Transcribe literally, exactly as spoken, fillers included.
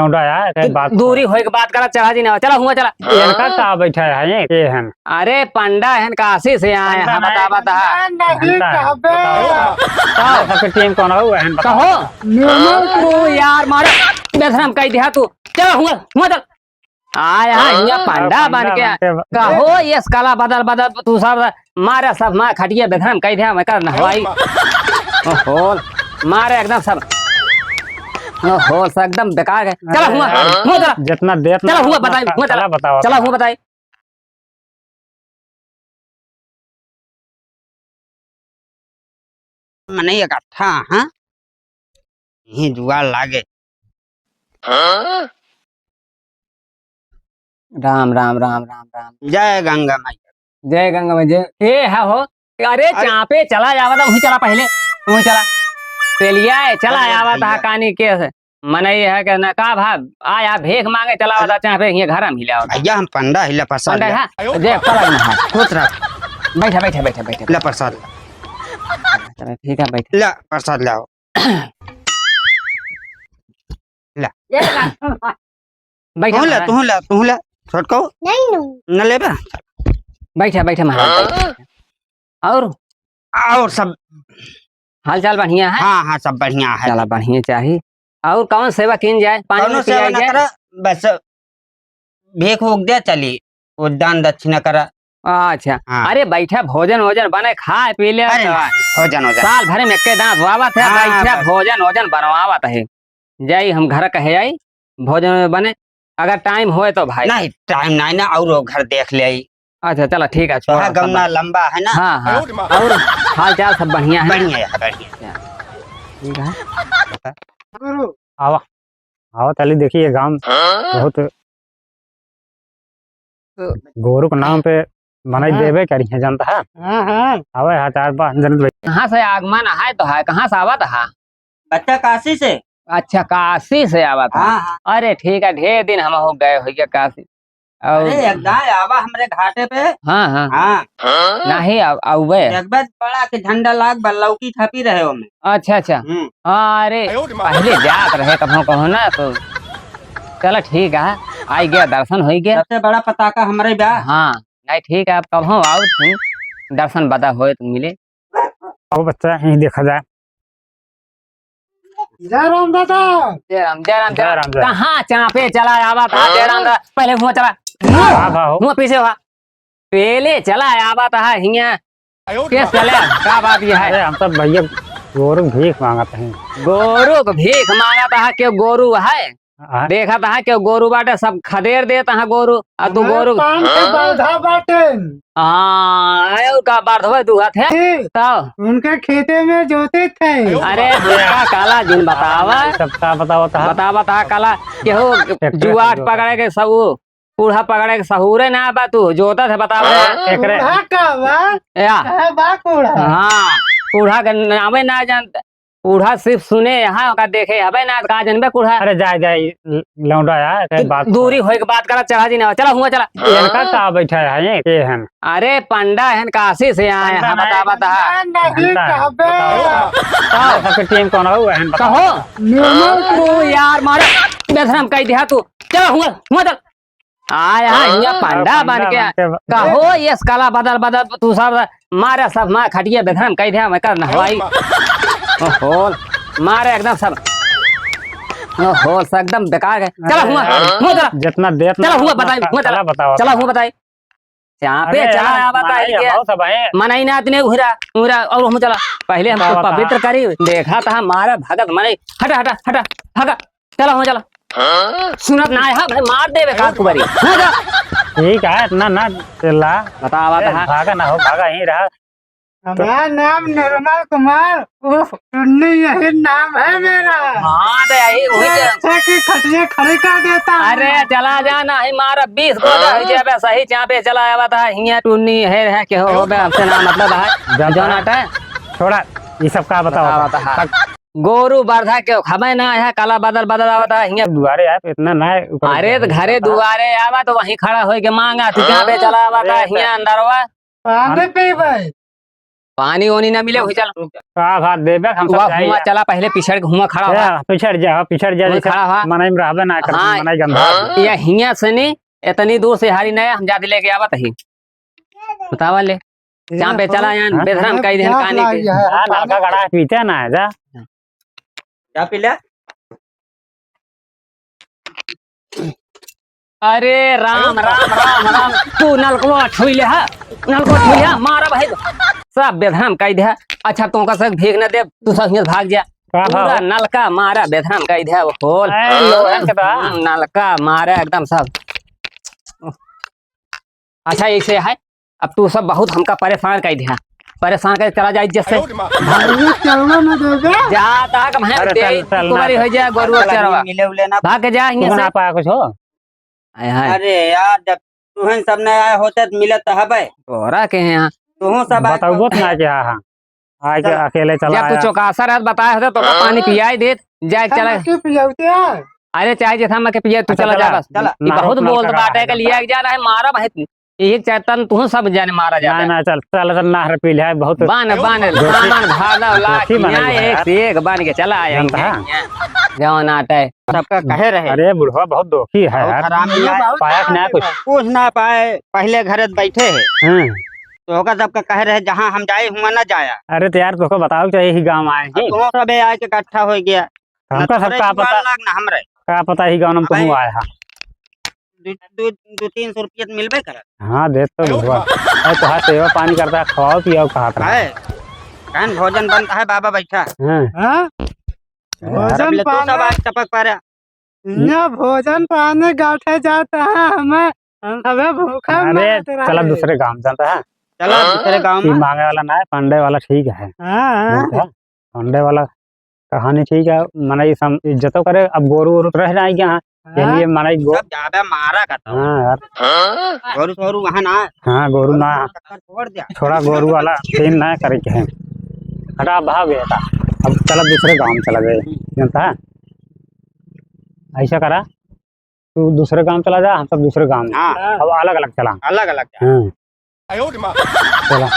लौंडा यार, कहीं बात दूरी होए के बात करा, चढ़ा जी ना, चला हुआ चला। इनका का बैठा है, ये के हन? अरे पंडा हन, काशी से आए हैं, पंडा बतावा नहीं। ता। नहीं, नहीं, पंडा है। कहबे। बताओ, बताओ। सबके टीम कौन हो, वहन बताओ। कहो। निर्मल तू यार मारा, बेधरम कह दिया तू। चला हुआ, हुआ चल। आया हाँ, हिया पंडा पंडा बन के। बन के ब- कहो, ये कला बदल बदल तू सब मारे, सब मार खटिया बेधरम कह दिया, मैं कर नहवाई। ओहो, मारे एकदम सब। ओहो, सब एकदम बेकार है। चला हुआ, अरे, हुआ चला। जितना देर चला हुआ, बताई, हुआ चला। चला बताओ। चला हुआ, बताई। मनई इकट्ठा, हाँ? यही जुगाड़ लागे। राम, राम, राम, राम, राम। जय गंगा मैया। जय गंगा मैया। जय, ए, हा हो। अरे, अरे। चापे चला जावा था, वहीं चला पहले, वहीं चला। पेलिया है, चला अरे जावा था, भैया। कानी के से। मनई है कि ना का भा, आया भीख मांगे चला वाला चाहे ये घर में हिला होता। भैया हम पंडा हिला प्रसाद पंडा लिया। है? जे पलंग में है। खुश रह। बैठा, बैठा, बैठा, बैठा। ले प्रसाद ले। चलो, ठीक है, बैठा। ले प्रसाद ले आओ। ले। बैठा तू ले, महाराज। तू ले, तू ले। छोटको? नहीं, नहीं। न लेबे? बैठा, बैठा महाराज, बैठा। और? और सब हाल चाल बढ़िया है? हाँ, हाँ, सब बढ़िया है। चला, बढ़िया चाही। और कौन सेवा कीन जाए? पानी कौनो उनी सेवा पियाई ना जाए? करा, बस भीख उख दे चली, वो दान दक्षिणा करा। अच्छा। हाँ। अरे बैठा, भोजन वोजन बने, खाए पी ले अरे तो ना, भोजन वोजन। साल भरे में एक्के दांत वावत है, हाँ, बैठा, बस। भोजन वोजन बनवावत है। जाई हम घर कहे आई, भोजन वोजन बने, अगर टाइम होए तो भाई। नहीं, टाइम नहीं ना, और वो घर देख ले आई। अच्छा, चला, ठीक है, छोड़ा, तोहार सब गमना लंबा है ना? हाँ, हाँ। और हाल चाल सब बढ़िया है ना? बढ़िया है, बढ़िया। ठीक है। गुरु। आवा, आवा, चली देखी ये गांव हाँ? बहुत तो गोरू के नाम पे मनई हाँ। देबे करी है, जानता है? हाँ, हाँ। आवे हजार बार जन। कहाँ से आगमन है तो है, कहाँ से आवत है? बच्चा काशी से। अच्छा, काशी से आवत है। हाँ, हाँ। अरे ठीक है, ढेर दिन हम हो गए हो गया काशी। और अरे, एक दाएं आवा हमरे घाटे पे। हाँ, हाँ। हाँ। नहीं, अब, अउबे। एक बार बड़ा के झंडा लाग बा, लौकी छपी रहे ओमे। अच्छा, अच्छा। हम्म। अरे, आयो रे माँ। पहले जात रहे कभो कहो ना, तो चला ठीक है, आई गया, दर्शन होई गया। सबसे बड़ा पताका हमरे बा। हाँ, नहीं ठीक है, अब कभो आओ तुम, दर्शन बदा होए तो मिले। आओ बच्चा, यहीं देखा जाए। जय राम दादा। जय राम, जय राम, जय जय राम। राम, जय राम। कहाँ चापे चला आवा था, जय राम दादा, पहले हुआ चला। हाँ, हाँ, हो। हुआ पीछे हुआ। पहले चला आवा था हियाँ। आयो रे केस बाप। चले, का बात ये है? अरे, हम तो भैया गोरू के भीख मांगत हैं। गोरू के भीख मांगत है, के गोरू है? हाँ। देखत है, के गोरू बाटे, सब खदेर देत है गोरू, आ तू हमारे गोरू पान के हाँ? बाधा बाटे। हाँ, आयो का बात होए तू हाथ है? जी। तो? उनके खेते में जोते थे। अरे, हमका काला जिन बतावा। सबका बतावा था। बतावा था काला, केहू ट्रैक्टर जुआट से जोता। पकड़े के सब वो बूढ़ा पकड़े के सहूरे ना बा, तू जोतत है, बतावा। हाँ। एकरे बूढ़ा का बा? या। कहाँ बा बूढ़ा? हाँ, बूढ़ा के नामे ना जानते। बूढ़ा सिर्फ सुने यहाँ, ओका देखे हबे ना, का जनबे बूढ़ा? अरे जाए, जाए, ल-, लौंडा यार, एक तू बात दूरी होए के बात करा, चढ़ा जी ना, चला हुआ चला। इनका का बैठा है, ये के हन? अरे पंडा हन, काशी से आए हैं, पंडा नहीं। बतावा ता। नहीं, नहीं, घंटा है, कहबे। बताओ। बताओ, सबके टीम कौन हो, वहन बताओ। कहो। निर्मल तू यार, मारे, बेधरम कह दिया तू। चला हुआ, हुआ चल। आया हाँ, हियाँ पंडा पंडा बन के। बन के ब- कहो, ये कला बदल बदल तू सब मारे, सब मार खटिया बेधरम कह दिया, मैं कर नहवाई। ओहो, मारे एकदम सब। ओहो, सब एकदम बेकार है। चला हुआ, अरे, हुआ चला। जितना देर चला ना हुआ, उतना बताई, हुआ चला। चला बताओ। चला हुआ, बताई। यहाँ पे अरे चला यार, आवा मनई बताई के। बहुत सब है। मनई ना इतने उहरा, उहरा और हम चला। पहले हमको बतावा, बतावा। पवित्र करी, देखा था हमारा भगत मनई। हटा, हटा, हटा, हटा। चला, हो चला। हाँ? सुनत ना है, भाई, मार देवे का कुबरी। हो जा। ठीक है, इतना ना चिल्ला। बतावा ए, था। भागा ना हो, भागा यहीं रहा। हमारा नाम निर्मल कुमार, उर्फ टुन्नी, यही नाम है मेरा। हाँ, तो यही, वही मैं तो। अच्छा की खटिया खड़ी कर देता हूँ। अरे, चला जा, नहीं मारा, बीस को जा, हाँ? जे बे सही चापे चला आवा था, हियाँ टुन्नी है, है, के हो, हो बे, हमसे ना मतलब है। जानता जौन है? आटा है। छोड़ा, ये सब का बतावा बतावा था। था। गोरू बरधा के खबे ना है, काला बदल बदल आवत है हियाँ। दुआरे यार, इतना ना है, ऊपर अरे, तो घरे दुआरे आवा तो वहीं खड़ा होई के मांगा, तू कहाँ पे चला आवत है, हियाँ अंदरवा? पानी पीबे। पानी ओनी ना मिले, वही चल। रुक जा। का भात देबे, हम सब वाह, जाई हुआ यार। चला, पहले पिछड़ के हुआ खड़ा ए, हुआ। पिछड़ जा, पिछड़ जा, वही जैसे खड़ा हुआ। मनई में रहबे ना कर, हाँ। मनई गंदा। ये हियाँ से नहीं, इतनी दूर से हारी नहीं, हम जाते लेके आवत ही। बतावा ले। ए, चाप पे तो चला यान, हाँ? बेधरम कई देहन प्यास कहानी लाग के। गया है, हाँ, पानी लड़का गड़ा पीते ना है, जा। जा पी ले। अरे राम, राम, राम, राम। तू नलकवा छुई ले हा, नलकवा छुई ले हा, मारा भाई। सब बेधरम कई दे। अच्छा, तोका से भीग न दे, तू सब हियाँ भाग जा। का पूरा भाव? नलका मारा, बेधरम कई दे, वो खोल। ए, लोहन के बा। हम्म, नलका मारा एकदम सब। अच्छा, ऐसे है, अब तू सब बहुत हमका परेशान कर दिया, परेशान कर चला जाए जैसे। अरे, चलना ना दे दे। जा, ताक मैं अरे, तेज चल, चल, ना कुमारी चल। हो जाए, गोरुआ चल, चरवा। मिले उले ना। भाग के जा, हियाँ तू से। ना पाया कुछ हो? आय हाय। अरे यार, जब तुहन सब नहीं आए होते तो मिलत तो हबे। तोरा के हैं यहाँ। तुहूँ सब आए बताओ तो। ना क्या, हाँ। आए के चला। अकेले चला जब तू आया। चौकासा रहत बताए होते तो का पानी पियाई देत, जाए चला। हम के पियावते हैं। अरे चाहे जैसा मैं के पिया, तू अच्छा, चला जा चला। बस। चला। ई नहा बहुत धो बोलत के बाटे आया के लिया जा रहा है, मारा भाई। एक चाहे तन तू सब जाने मारा जा ना, रहा है। ना, चल, चल, चल, नहर पी ले, बहुत बान, बान, दोखी, बान, भादा, लाख, दोखी बने यहाँ हुए एक हैं। से एक बान के चला आया जानता है? जवान आटा है। सबका कहे रहे। अरे बुढ़वा बहुत दोखी है बहुत यार। हरामी है। पाया कि ना कुछ? कुछ ना पाए, पहले घर बैठे है। हाँ। तो ओकर सबका कहे रहे, जहाँ हम जाए हुआ ना जाया। अरे तो यार, तोको बताओ चाहिए, यही गाँव आए अब हैं। तुम सब आए के इकट्ठा हो गया। तो हमका ना सब तोरे का जुबान पता, लाग ना हमरे। का पता ही गाँव में अबे तुम आए हैं। दू, दू, दू तीन सौ रुपया तो मिलबे करत। हाँ, देत तो बुढ़वा। अरे तोहार सेवा पानी करता है, खवाओ पियाओ कहत रहा। है। कहन भोजन बनता है, बाबा बैठा। हाँ। हाँ? यार, भोजन अब ले तू पानी। सब आज टपक पा रहा। यहाँ भोजन पाने गाठे जाता है, हमें, हम हमें भूखा अरे, मरत रहे। चला दूसरे गाँव चलता है। चला दूसरे गाँव ई में। मांगे वाला ना है, पांडे वाला ठीक है। हाँ, हाँ। ठीक है? पांडे वाला कहानी ठीक है, मनई सम-, इज्जतो करे, अब गोरू वोरू तो रह ना गया है, हाँ। के लिए मनई गो-, सब ज्यादा मारा करता हूँ। हाँ यार। गोरू सोरू वहाँ ना। हाँ, गोरू ना। चक्कर छोड़ दिया। थोड़ा गोरू वाला सीन ना करे के है। हटा, भाग गया था। अब चला दूसरे गाँव में चला गए, जानता है? ऐसा करा, तू दूसरे गाँव चला जा, हम सब दूसरे गाँव में। हाँ। अब अलग-अलग चला। अलग-अलग जा। हाँ। चला।